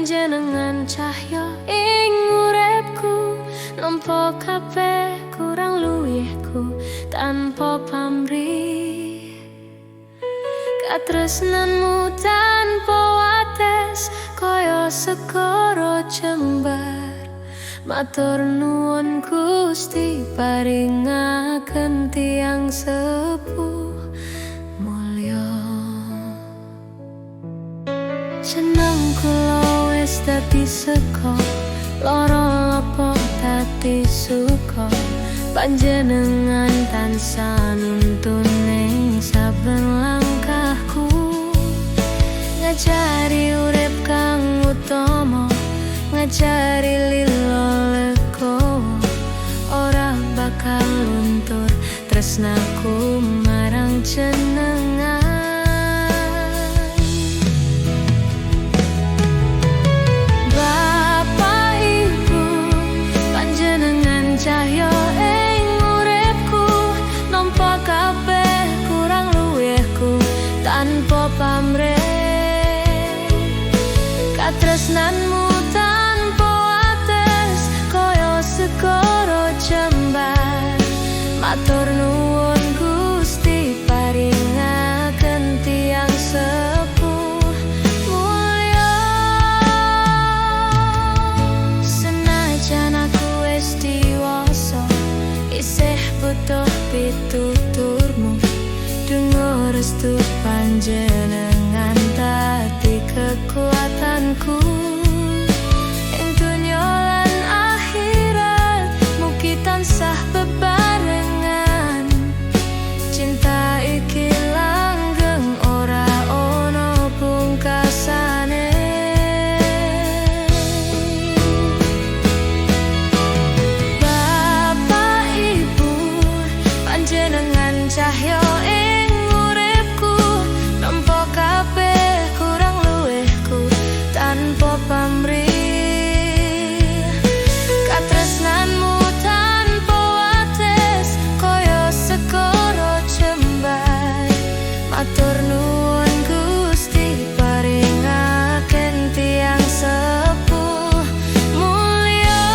Panjenengan cahya ing uripku, nampa kabeh kurang luwihku tanpa pamrih. Katresnanmu tanpa wates kaya segara jembar. Matur nuwun Gusti, paringaken tiyang sepuh mulya. Jeneng kula wis dadi sega, lara apa dadi suka. Panjenengan tansah nuntun ing saben langkahku, ngajari urip kang utama, ngajari lilo legowo. Ora bakal luntur tresnaku marang jenengan. Bapak Ibu, panjenengan cahya ing uripku, nampa kabeh kurang luwihku tanpa pamrih. Katresnanmu tanpa wates kaya segara jembar. Matur nuwun Gusti, paringaken tiyang sepuh mulya. Senajan aku wis diwasa, isih butuh pituturmu. Donga restu panjenengan dadi kekuatanku. Ing donya lan akhirat mugi tansah bebarengan. Cinta iki langgeng, ora ono pungkasane. Bapak Ibu, panjenengan cahya ing uripku, nampa kabeh kurang luwihku tanpa pamrih. Katresnanmu tanpa wates kaya segara jembar. Matur nuwun Gusti, paringaken tiyang sepuh mulya.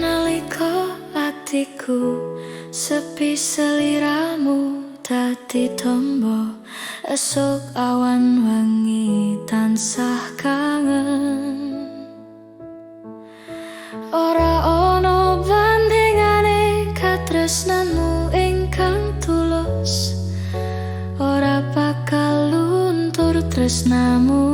Nalika atiku sepi, seliramu dadi tombo. Esuk, awan, wengi tansah kangen. Ora ono bandingane katresnanmu ingkang tulus. Ora bakal luntur tresnamu.